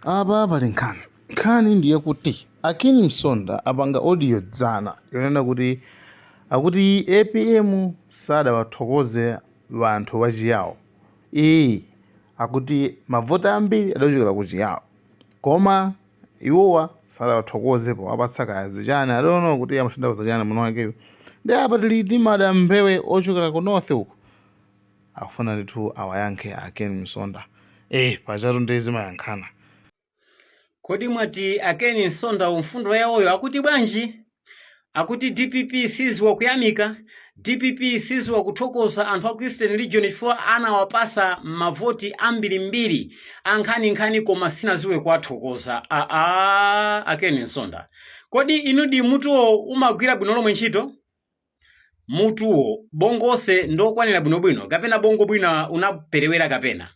Apa pali nkhani. Nkhani ndiye kuti a Ken Msonda apanga audio dzana yonena kuti akuti APM sadawathokoze wanthu wa Chiyawo. Iyi akuti mavoti ambiri adachokera ku Chiyawo, koma iwowa sadawathokoze powapatsa kaya zichani. I don't know kuti amatanthauza chani muno wakeyo. Ndi apa tili ndi madambewe ochokera ku north uku, akufuna ndithu awayankhe a Ken Msonda. Pachatu ndi zimayankhana. Kodi mwati a Ken Msonda mfundo yawoyo akuti bwanji? Akuti DPP siziwa kuyamika, DPP siziwa kuthokoza anthu aku Eastern Region chifukwa anawapasa mavoti ambirimbiri ankhaninkhani, koma sinaziwe kuwathokoza. Aa, a Ken Msonda, kodi inudi mutuwo umagwira bwino lomwe ntchito? Mutuwo bongose ndokwanira bwinobwino kapena bongo bwina unaperewera kapena?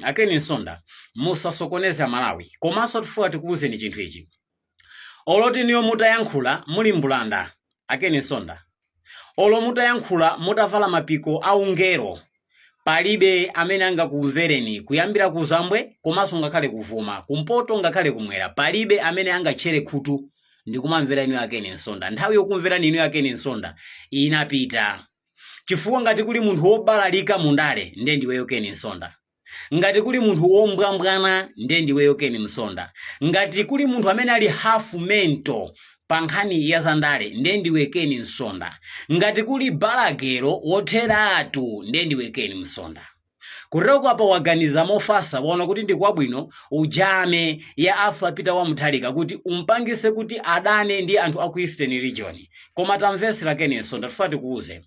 A Ken Msonda, musasokoneze Amalawi. Komanso tifuna tikuwuzeni chinthu ichi: oloti niyo mutayankhula muli mbulanda, a Ken Msonda, olo mutayankhula mutavala mapiko aungelo, palibe amene angakumvereni kuyambira ku Zambwe komanso ngakhale kuvuma, kumpoto ngakhale kumwera. Palibe amene angatchere khutu ndikumamvera inu a Ken Msonda. Nthawi yokumverani inu a Ken Msonda inapita, chifukwa ngati kuli munthu wobalalika mundale, ndiye ndiweyo Ken Msonda. Ngati kuli munthu wombwambwana, ndiye ndiweyo Ken Msonda. Ngati kuli munthu amene ali half mental pa nkhani ya zandale, ndiye ndiwe Ken Msonda. Ngati kuli balagero wotheratu, ndiye ndiwe Ken Msonda. Kuteroko apa waganiza mofasa, waona kuti ndi kwabwino ujame ya Arthur Peter wa Mutharika kuti umpangise kuti adane ndi anthu aku Eastern Region. Koma tamvesera, Ken Msonda, tifuna tikuuze: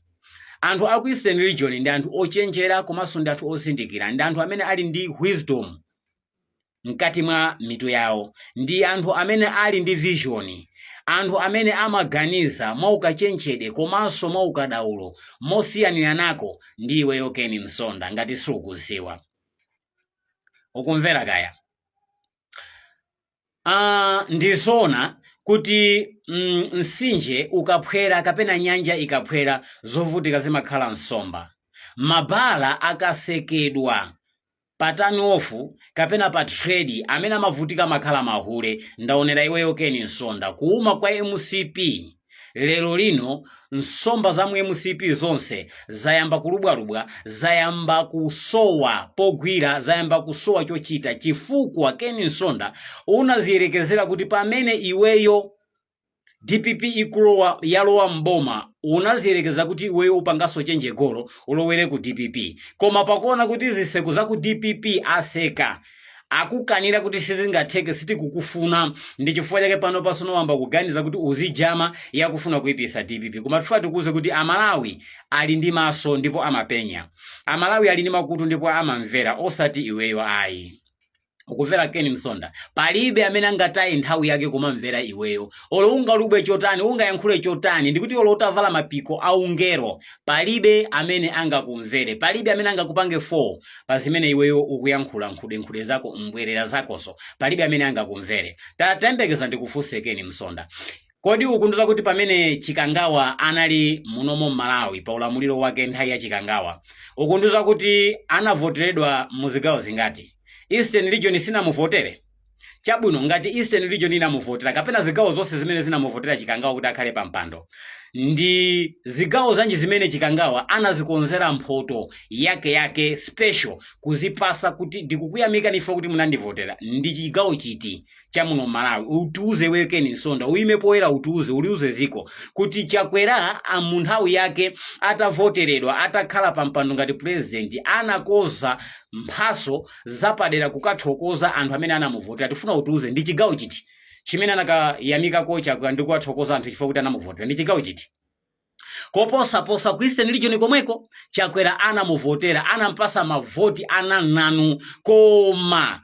anthu aku Eastern Region ndi anthu ochenjera komanso ndi anthu ozindikira, ndi anthu amene ali ndi wisdom mkati mwa mitu yawo, ndi anthu amene ali ndi vision, anthu amene amaganiza mwaukachenjede komanso mwaukadaulo mosiyanira nako ndi iweyo Ken Msonda. Ngati sukuziwa, ukumvera kaya? Ndizona kuti mtsinje ukaphwera kapena nyanja ikaphwera, zovutika zimakhala nsomba. Mabala akasekedwa pa turn-off kapena pa trade, amene amavutika amakhala mahule. Ndaonera iweyo Ken Msonda, kuuma kwa MCP lero lino, nsomba za mu MCP zonse zayamba kulubwalubwa, zayamba kusowa pogwira, zayamba kusowa chochita, chifukwa Ken Msonda unaziyerekezera kuti pamene iweyo DPP ikulowa, yalowa mboma, unaziyerekeza kuti iweyo upanganso change golo, ulowere ku DPP. Koma pakuona kuti ziseko za ku DPP aseka, akukanira kuti sizingatheke, sitikukufuna, ndi chifukwa chake pano pasonowamba kuganiza kuti uzijama yakufuna kuipisa DPP. Koma tifuna tikuuze kuti Amalawi ali ndi maso ndipo amapenya, Amalawi ali ndi makutu ndipo amamvera, osati iweyo ayi. Ukumvera, Ken Msonda? Palibe amene angataye nthawi yake kumamvera iweyo. Olo ungalubwe chotani, ungayankhule chotani, ndikuti olo utavala mapiko aungelo, palibe amene angakumvere, palibe amene angakupange 4 pa zimene iweyo ukuyankhula, nkhudenkhude zako, mbwerera zakozo, palibe amene angakumvere. Tayembekeza ndikufunse, Ken Msonda. Kodi ukundiuza kuti pamene Chikangawa anali munomo Mmalawi, pa ulamuliro wake, nthawi ya Chikangawa, ukundiuza kuti anavoteredwa muzigawo zingati? Eastern Region sinamuvotere? Chabwino, ngati Eastern Region inamuvotera kapena zigawo zonse zimene zinamuvotera Chikangawa kuti akhale pa mpando, ndi zigawo zanji zimene Chikangawa anazikonzera mphoto yake yake special kuzipasa kuti ndikukuyamikani ife kuti munandivotera? Ndi chigawo chiti cha muno Malawi? Utiuze iweyo Ken Msonda, uime poyera, utiuze, uliuze ziko kuti Chakwera mu nthawi yake atavoteredwa, atakhala pa mpando ngati president, anakoza mphaso zapadera kukathokoza anthu amene anamuvotera. Tifuna utiuze, ndi chigawo chiti chimene anakayamikako Chakwera ndi kuwathokoza anthu chifukwa kuti anamuvotera? Ndi chigawo chiti? Koposaposa ku Eastern Region komweko Chakwera anamuvotera, anampasa mavoti anananu, koma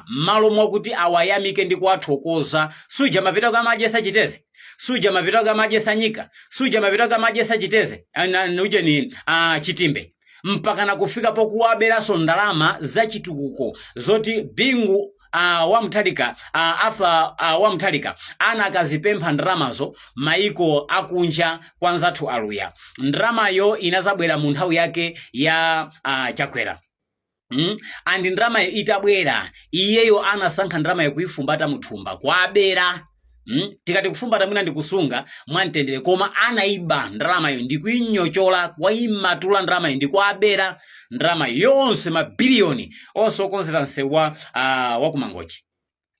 m'malo mwakuti awayamike ndi kuwathokoza, suja mapita kamadyesa chiteze, suja mapita kamadyesa nyika, suja mapita kamadyesa chiteze ujeni chitimbe, mpakana kufika pokuwaberanso ndalama zachitukuko zoti Bingu wa Mutharika, Arthur wa Mutharika anakazipempha ndalamazo maiko akunja kwa nzathu aluya. Ndalamayo inazabwera mu nthawi yake ya Chakwera. And ndalamayo itabwera, iyeyo anasankha ndalamayo kuifumbata muthumba, kwabera. Tikati kufumbata mwina ndikusunga mwamtendere, koma anaiba ndalamayo ndikuinyochola, kwaimatula ndalamayo ndikuabera ndalama yonse, mabiliyoni onse okonzera msewu wa kumangochi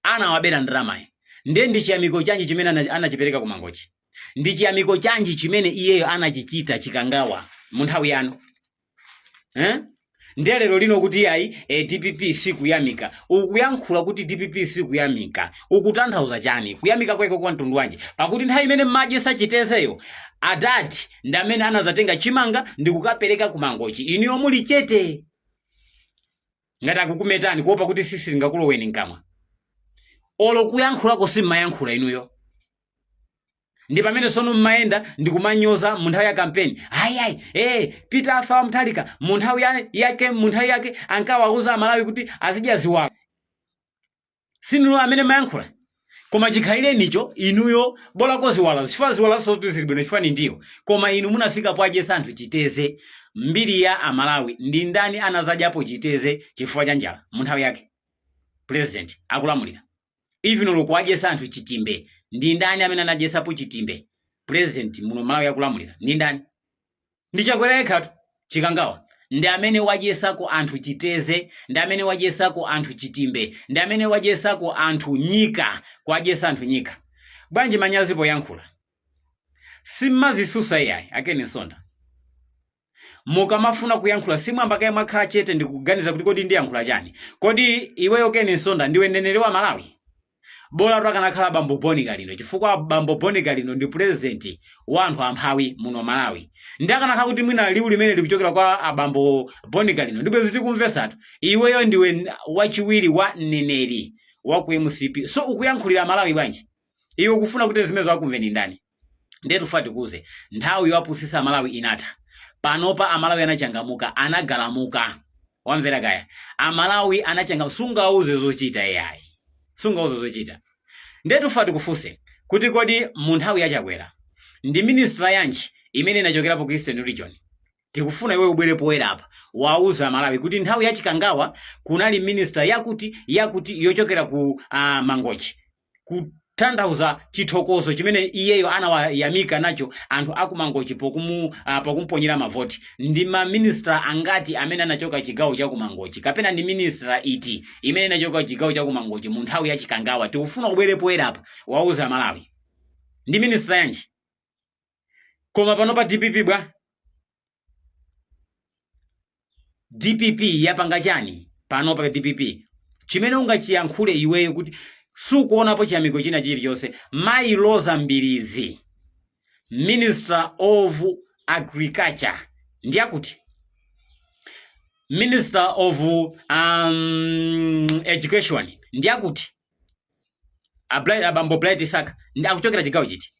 anawabera ndalamayo. Ndiye ndi chiyamiko chanji chimene anachipereka kumangochi? Ndi chiyamiko chanji chimene iyeyo anachichita Chikangawa mu nthawi yanu, eh? Ndiye lero lino kuti ayi, DPP sikuyamika. Ukuyankhula kuti DPP sikuyamika, ukutanthauza chani? Kuyamika kweko kwa mtundu wanji? Pakuti nthawi imene mmadyesa chitezeyo, adati ndi amene anazatenga chimanga ndi kukapereka kumangochi, inuyo muli chete ngati akukumetani kuopa kuti sisi lingakuloweni mkamwa. Olo kuyankhulako simmayankhula inuyo. Ndi pamene sono mmayenda ndikumanyoza mu nthawi ya kampeni. Ayi, ayi, Peter Arthur Mutharika mu nthawi yake, mu nthawi yake ankawauza Amalawi kuti azidya ziwalo. Sinuyo amene mayankhula? Koma chikhalirenicho inuyo bolako ziwala, chifukwa ziwala zoti zili bwino, chifukwa ni ndiwo. Koma inu munafika poadyesa anthu chiteze. Mbiri ya Amalawi, ndi ndani anazadyapo chiteze chifukwa cha njala mu nthawi yake president akulamulira? Even olo kuwadyesa anthu chitimbe, ndi ndani amene anadyesapo chitimbe president muno Malawi akulamulira? Ndi ndani? Ndi Chakwera yekhatu. Chikangawa ndi amene wadyesako anthu chiteze, ndi amene wadyesako anthu chitimbe, ndi amene wadyesako anthu nyika. Kuwadyesa anthu nyika bwanji? Manyazi poyankhula simmazisusa iyayi. A Ken Msonda, mukamafuna kuyankhula simwamba kaye mwakhala chete ndikuganiza kuti kodi ndiyankhula chani? Kodi iweyo Ken Msonda ndiwe mneneri wa Malawi? Bola akanakhala bambo Boni Kalindo, chifukwa bambo Boni Kalindo ndi president wa anthu amphawi muno Malawi. Ndi akanakhala kuti mwina liwu limene likuchokera kwa abambo Boni Kalindo, ndibwezi tikumvesatu. Iweyo ndiwe wachiwiri wa mneneri wa ku MCP, so ukuyankhulira Malawi bwanji? Iwe ukufuna kuti zimenezo akumveni ndani? Ndiye tufa tikuze, nthawi yowapusisa Amalawi inatha. Panopa Amalawi anachangamuka, anagalamuka. Wamvera kaya? Amalawi anachanga. Sungauze zochita ai, sungauze zochita. Ndiye tufa tikufuse kuti kodi mu nthawi yachakwera ndi minister yanji imene inachokerapo ku Eastern Region? Tikufuna iwe ubwere poyera apa, wauza Amalawi kuti nthawi ya Chikangawa kunali minister yakuti yakuti yochokera ku Mangochi, kutanthauza chithokozo chimene iyeyo anawayamika nacho anthu akumangochi pokumumponyera mavoti. Ndi maminister angati amene anachoka chigawo cha kumangochi, kapena ndi minister iti imene inachoka chigawo cha kumangochi mu nthawi ya Chikangawa? Tikufuna ubwere poyera apa, wauza Amalawi ndi minister yanji. Koma pano pa DPP bwa? DPP yapanga chani pano pa DPP chimene ungachiyankhule iweyo kuti sukuonapo chiyamiko china chilichonse? Mayi Roza Mbilizi, Minister of Agriculture, ndi akuti Minister of Education ndi akuti abambo Bright Msaka ndi akuchokera chigawo chiti?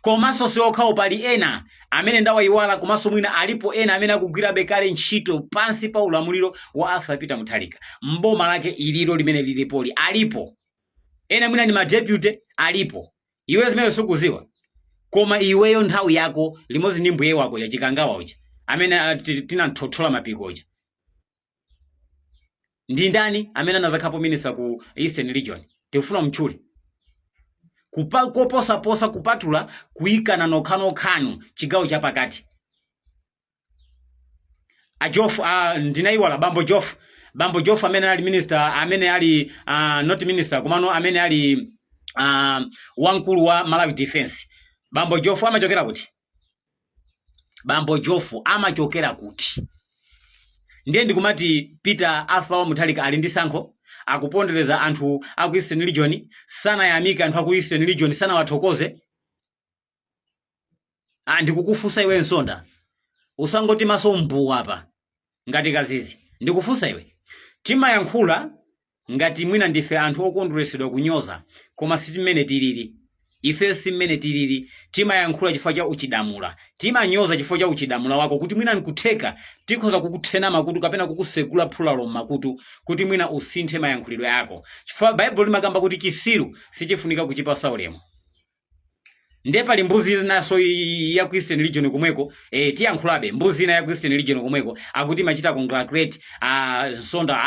Komanso si okhawo, pali ena amene ndawayiwala, komanso mwina alipo ena amene akugwirabe kale ntchito pansi pa ulamuliro wa Arthur Peter Mutharika mboma lake ililo limene lilipoli. Alipo ena mwina ndi madeputy alipo. Iwe zimene sukuziwa, koma iweyo nthawi yako limodzi ndi mbuye wako ya Chikangawa uja amene tinamthothola mapiko uja, ndi ndani amene anazakhapo minister ku Eastern Region? Tikufuna mtchule. Koposaposa kupatula kuyikana nokhanokhanU chigawo chapakati, a Jof, ndinayiwala bambo Jof, bambo Jof amene ali minister, amene ali not minister, komano amene ali wamkulu wa Malawi Defense. Bambo Jof amachokera kuti? Bambo Jofu amachokera kuti? Ndiye ndikumati Peter Arthur Mutharika ali ndi sankho, akupondereza anthu aku Eastern Region, sanayamike anthu aku Eastern Region, sanawathokoze. Ah, ndikukufunsa iwe Msonda, usangoti maso mbuwa apa ngati kazizi. Ndikufunsa iwe. Timayankhula ngati mwina ndife anthu okondweresedwa kunyoza, koma si mmene tilili ife, si mmene tilili. Timayankhula chifukwa cha uchidamula, timanyoza chifukwa cha uchidamula wako, kuti mwina nkutheka tikhoza kukuthena makutu kapena kukusegula phulalo mmakutu kuti mwina usinthe mayankhulidwe ako, chifukwa Baibulo limakamba kuti chisiru sichifunika kuchipasa ulemu. Nde pali mbuzi inaso ya ku Eastern Region komweko, tiyankhulabe mbuzi ina ya ku Eastern Region komweko akuti machita congratulate Nsonda,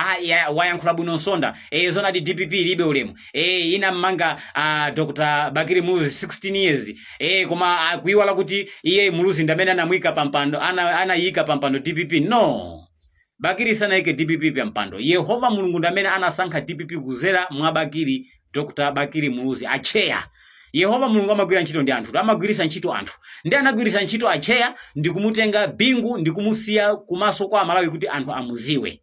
wayankhula bwino Nsonda, zonati DPP ilibe ulemu, ina mmanga Dr. Bakili Muluzi 16 years, koma kuiwala kuti iye Muluzi ndamene anamuyika pampando, anayika pampando DPP. No, Bakili sanayike DPP pampando. Yehova Mulungu ndamene anasankha DPP kuzera mwa Bakili, Dr. Bakili Muluzi, acheya. Yehova Mulungu amagwira ntchito ndi anthu, amagwiritsa ntchito anthu, ndi anagwiritsa ntchito acheya ndi kumutenga Bingu ndi kumusiya kumaso kwa Amalawi kuti anthu amuziwe.